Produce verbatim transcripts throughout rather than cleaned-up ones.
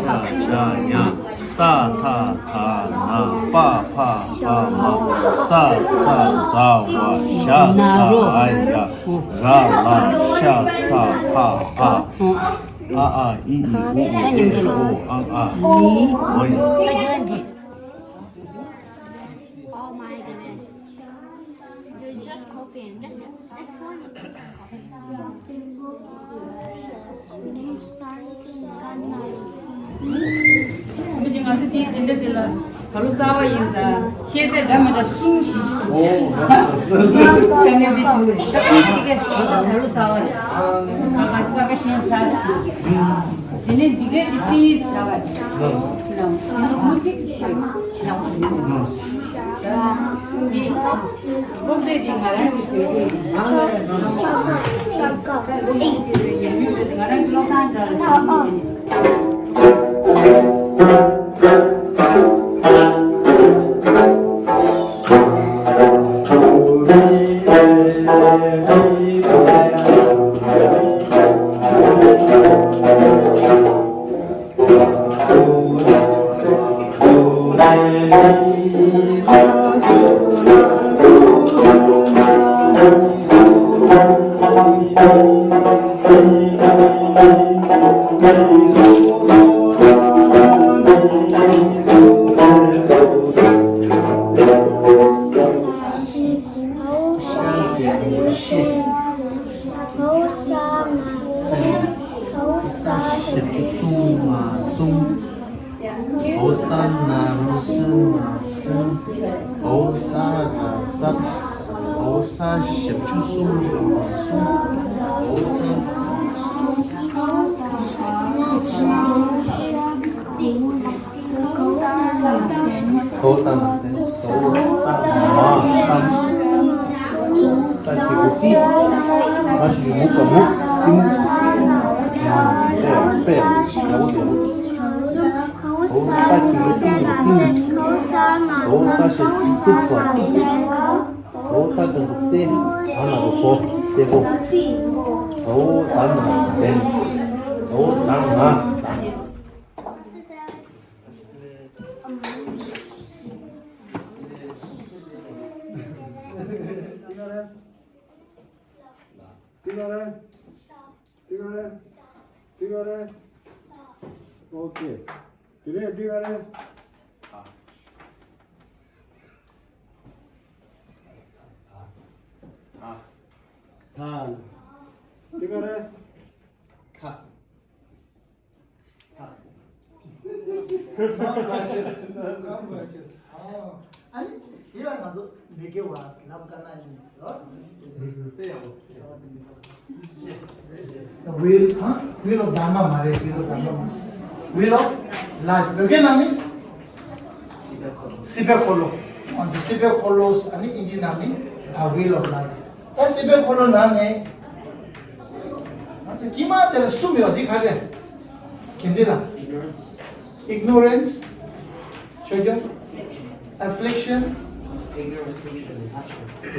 ཤ་ཉ། ཏ་ཐ་ད་ན་པ་ཕ་བ་མ། ཙ་ཚ་ཛ་ཝ་ཞ་ས་འ་ཡ། ར་ལ་ཤ་ས་ཕ་བ། ཨ་ཨ་ཨི་ཨི་ཨུ་ཨུ་ཨེ་ཨེ་ཨོ་ཨང་ཨ། འོ་ཡ། Oh my goodness. You're just copying. That's the next one. མི་གཅིག་ང་ཚོ་དེའི་འཛིན་གྲྭ་དེ་ལ་ད་ལོ་གསར་བ་ཡིན་ཙང་ཤེས་ཚད་འདྲ་མི་འདྲ་གསུམ་བཞི་ཞིག་འདུག་དཀའ་ངལ་དཔེ་བྱུང་རེད། ད་ག་ནང་བཞིན་དེ་ག་ད་ལོ་གསར་བ་རེད། ང་ང་ཀ་ཀ་ཤེས་ཚར་ཞིག་དེ་ནས་འདི་གས་ཀྱི་ཏིས་བྱ་བ་ཅིག་དེ་ནས་མུ་ཅིག་ཤེས་ཆེ་ཡང་འདི་སློབ་དེབ་འདི་ང་རང་གི་བཟོས་རྒྱུ་ཡིན། ང་རང་གི་སློབ་ཁང་འདྲ་ལ། ཨོ་ས་ན་རོ་སུ་ན་སུ། ཨོ་ས་ར་ས། ཨོ་ས་ཞབས་ཀྱུ་སུ་ན་སུ། ཨོ་ས། ཨོ་ཏ་ན་ཏན། ཨོ་ཏ་ན་ཏན། ཏ་གི་རུ་ཏི། ང་ཞིག་མུ་ག་མུ། ཏི་མུ། ཨ་ཡ་པེ་ཡ་ཡ་ཝུ་ཏི་ཡ་ཝུ་ཏི། ཨོ་ཏ་གི་རུ་ཏི་ནི་ཏི་མུ། ཨོ་ཏ་ཞབས་ཀྱུ་ཏུ་པ་ཏུ། ཨོ་ཏ་གི་རུ་ཏེ། ད་ན་རུ་པོ། ཏེ་པོ། ཨོ་ཏ་ན་ཏན། ཨོ་ཏ་ན་ཏན། ཏི་ག་རེ། ཏི་ག་རེ། ཏི་ག་རེ། ཨོ་ཁེ། དེ་ནས་ཏི་ག་རེ། ད། ཏི་ག་རེ། ཁ། ཨ་ནི་དེ་ལ་ང་ཚོ་མི་དགེ་བ་ལབ་དཀའ་ན་ཡིན་ནོ། Wheel, huh? Wheel of Dharma མ་རེད། Wheel of Dharma མ་རེད། Wheel of Life བོད་སྐད་ནང་ནི། སྲིད་པའི་འཁོར་ལོ། ང་ཚོ་སྲིད་པའི་འཁོར་ལོ། ཨ་ནི་ཨིན་ཇི་ནང་ནི་The Wheel of Life། ད་སྲིད་པའི་འཁོར་ལོ་ནང་ནས་ང་ཚོ་དཀྱིལ་མ་དེ་ལ་གསུམ་ཡོད། འདི་ག་རེ་རེད། གན་འདི་ལ། Ignorance། ཆོས་སྐྱོང་། Affliction།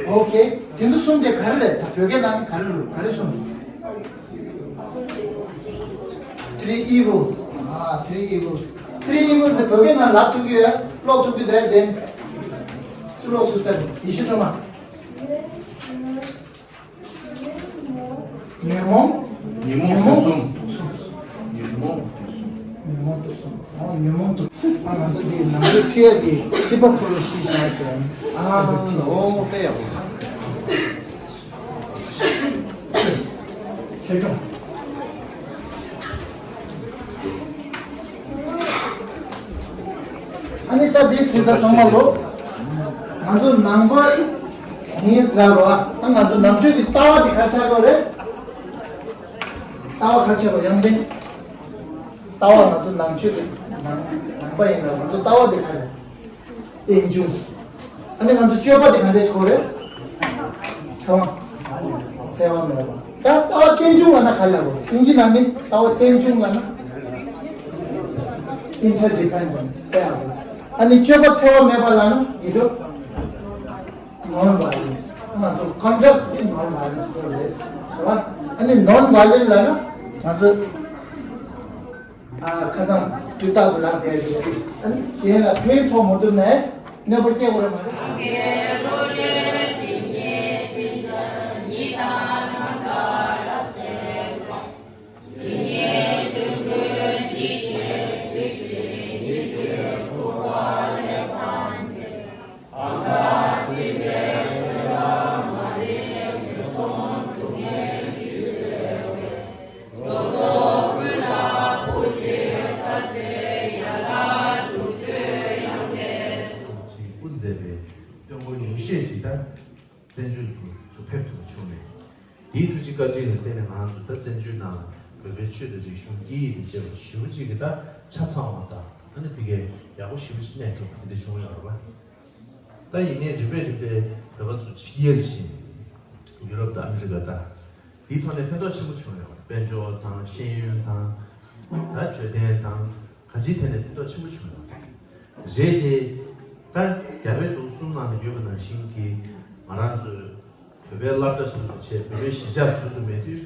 Okay། དེ་ཚོ་གསུམ་དེ་ག་རེ་རེད། ད་བོད་སྐད་ནང་ག་རེ་རེད། ག་རེ་གསུམ། Three evils། ཨ། Three evils། Three evils་དེ་བོད་སྐད་ནང་ལབ་ཐུབ་ཀྱི་ཡོད། ཀློག་ཐུབ་ཀྱི་འདུག་དེ། སུ་ཀློག་ཐུབ་ས་རེད། ཡེ་ཤེས་སྒྲོལ་མ། ཉོན་མོངས། ཉོན་མོངས་དུག་གསུམ། ཉོན་མོངས་དུག་གསུམ། ཉོན་མོངས་དུག་གསུམ། ཨོ་ཉོན་མོངས་དུག། ཨ། ང་ཚོ་འདི་ནང་པའི་ཁྲིད་ཡ་གི་སྲིད་པ་འཁོར་ལོ་བཞི་བཞག་ཅེས། ཨ། ཨོ་དཔེ་ཡག་པོ། ཆོས་སྐྱོང་། ཨ་ནི་ད་འདི་ཟེར་ད་ཚང་མ་ལོ། ང་ཚོ་ནང་པ་ཡིན་ཟེར་རོ། ཨ། ང་ཚོ་ནང་ཆོས་ཀྱི་ལྟ་བ་དེ་ག་རེ་ཆགས་ཀྱི་ཡོད་རེད། ལྟ་བ་ག་རེ་ཆགས་ཀྱི་ཡོད། ཡོན་ཏན། ལྟ་བ་ང་ཚོ་ནང་ཆོས་ཀྱི་ནང་ནང་པ་ཡིན་ན་ང་ཚོ་ལྟ་བ་དེ་ག་རེ་རེད། རྟེན་འབྱུང་། ཨ་ནི་ང་ཚོ་སྤྱོད་པ་དེ་ག་འདྲས་ཤིག་དགོས་རེད། འཚེ་བ། འཚེ་བ་མེད་པ། ད་ལྟ་བ་རྟེན་འབྱུང་ལབ་ན་ག་རེ་ལབ་དགོས། ཨིན་ཇི་ནང་ནས་ལྟ་བ་རྟེན་འབྱུང་ལབ་ན་Interdependence་དེ་ལབ་དགོས། ཨ་ནི་སྤྱོད་པ་འཚེ་བ་མེད་པ་ལབ་ན་you know non-violence། ང་ཚོ་conduct in non-violence་དགོས་རེད། རེད་བ། ཨ་ནི་non-violent་ལབ་ན་ང་ཚོ། ཨ་ཁ་སང་དུས་རྟག་ཏུ་ལངས་བསྡད་ཡོད། ཨ་ནི་གཞན་ལ་ཕན་ཐོགས་མ་ཐུབ་ནའི་གནོད་པ་སྐྱེལ་དགོས་རེད་མ་རེད། ཞེས་དབུ་མཛད་པའི་སྟོན་འཁོར་ཉུང་ཤས་ཅིག་ད་བཙན་བྱོལ་དུ་ཚུར་ཕེབས་ཐུབ་པ་བྱུང་མེད། དེའི་ཐུགས་རྗེ་བཀའ་དྲིན་ལ་བརྟེན་ནས་ང་ཚོ་ད་བཙན་བྱོལ་ནང་ལ་བོད་པའི་ཆོས་དང་རིག་གཞུང་སྐད་ཡིག་དང་བཅས་པ་ཞེ་པོ་ཅིག་གི་ད་ཆ་ཚང་བ་དང་ཨ་ནི་ཕ་གིའི་ཡག་པོ་ཞེ་པོ་ཅིག་གནས་ཐུབ་པ་དེ་འདྲ་བྱུང་ཡོད་རེད་པ། ད་ཡིན་ནའི་རིམ་པས་རིམ་པས་བོད་པ་ཚོ་ཕྱི་རྒྱལ་ཕྱིན། ཡུ་རོབ་དང་ཨ་མི་རི་ཀ་དང་། དེའི་ཐོག་ནས་ཕན་ཐོགས་ཆེན་པོ་བྱུང་ཡོད་རེད། དཔལ་འབྱོར་དང་ཤེས་ཡོན་དང་། ད་འཕྲོད་བསྟེན་དང་། གང་ཅིའི་ཐད་ནས་ཕན་ཐོགས་ཆེན་པོ་བྱུང་ཡོད་རེད། རེད་དེ། ད་རྒྱ་བལ་འབྲུག་གསུམ་ནང་ལ་ཡོད་པ་ནང་བཞིན་གྱི་ང་རང་ཚོའི་བོད་པའི་སློབ་གྲྭ་ཟུར་དུ་བྱས། བོད་པའི་གཞིས་ཆགས་ཟུར་དུ་མེད་དུས།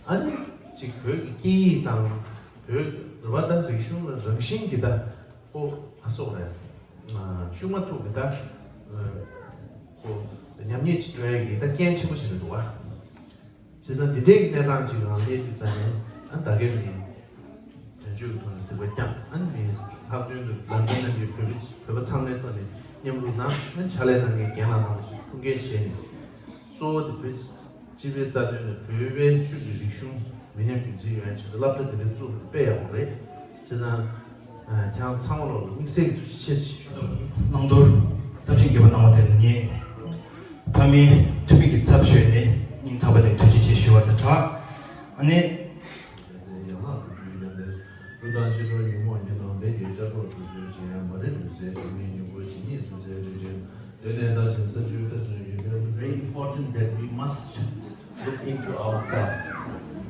ཨ་ནི་གཅིག་བོད་ཀྱི་སྐད་ཡིག་དང་བོད་རེད་པ། ད་རིག་གཞུང་ལ་རང་བཞིན་གྱི་ད་ཁོ་ག་སོགས་རེད། ཨ་ཤུགས་མ་ཐུག་གི་ད་ཁོ་ཉམས་ཉེས་ཅིག་འགྲོ་ཡ་གི་ད་རྐྱེན་ཆེན་པོ་ཞིག་རེད་འདུག་བ། བྱས་ཙང་འདི་འདྲའི་གནས་སྟངས་ཅིག་ལ་གནས་དུས་ཙང་ནས་ཨ་ད་གའི་མི་དོན་གཅོད་ཀྱི་ཐོག་ནས་གཟིགས་པ་བསྐྱངས། ཨ་ནི་མི་ལྷག་དོན་དུ་ལོན་ཌོན་ནང་གི་བོད་རིགས་བོད་པ་ཚང་མའི་ཐོག་ནས་མཉམ་རུབ་གནང་། ཨ་ནི་ཕྱག་ལས་གནང་མཁན་རྒན་ལགས་རྣམ་པ་ཚོ་ཐུགས་འགན་བཞེས་ནས། གཙོ་བོ་དེ་བོད་སྤྱི་པའི་རྩ་དོན་ལ་བོད་པའི་ཆོས་ཀྱི་རིག་གཞུང་མི་ཉམས་རྒྱུན་འཛིན་ཡོང་ཡ་ཆེད་དུ་སློབ་གྲྭ་འདི་འདྲ་བཙུགས་པ་དེ་དཔེ་ཡག་པོ་རེད། བྱས་ཙང་། ཁྱེད་རང་ཚང་མ་ལོག་ལ་དམིགས་བསལ་གྱི་ཐུགས་རྗེ་ཆེ་ཞུ། གནང་འདུག་ཚབས་ཆེན་དགྱེས་པ་གནང་བ་དེ་ནི་ངས་ཕ་མའི་འཐུས་མི་གི་ཚབ་ཞུས་ནས་སྙིང་ཐག་པ་ནས་ཐུགས་རྗེ་ཆེ་ཞུ་བ་དང་སྦྲགས། ཨ་ནི། Very important that we must look into ourselves.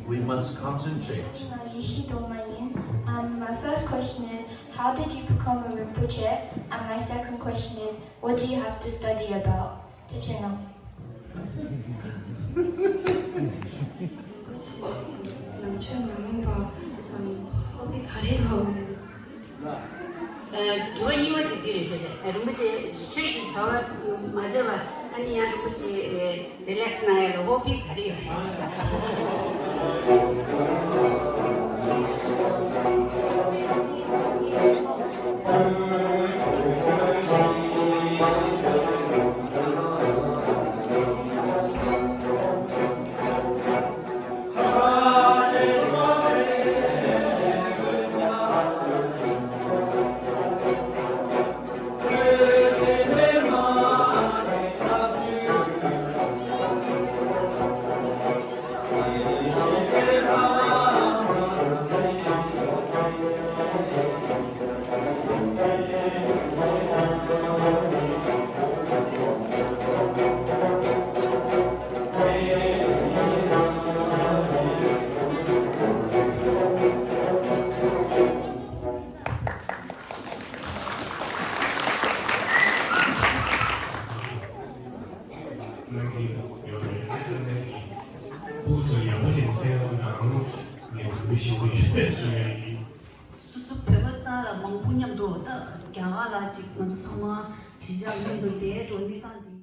We must concentrate. Yeshe Doma Yin. Um, my first question is, how did you become a Rinpoche? And my second question is, what do you have to study about? Teacher, no. ནང་ཆོས་མ་ཡིན་པ། ཨམ། ཧོ་བི་ག་རེ་ཡོད། ཨ། དྲི་བ་གཉིས་པ་དེ་འདི་རེད་ཤག་རིན་པོ་ཆེ་སི་ཊི་རིག་གི་བྱ་བ་མ་བྱས་པ། ཨ་ནི་ཡང་རིན་པོ་ཆེ་རི་ལེག་སི་གནང་ཡ་ལ་ཧོ་བི་ག་རེ་ཡོད་རེད། སོ་སོ་བོད་པ་ཙང་ལ་མང་པོ་མཉམ་དུ་ད་རྒྱ་གར་ལ་ཅིག་ང་ཚོ་ཚང་མ་གཞིས་ཆགས་མཉམ་དུ་བསྡད་འགྲོ་གནས་སྟངས་འདི།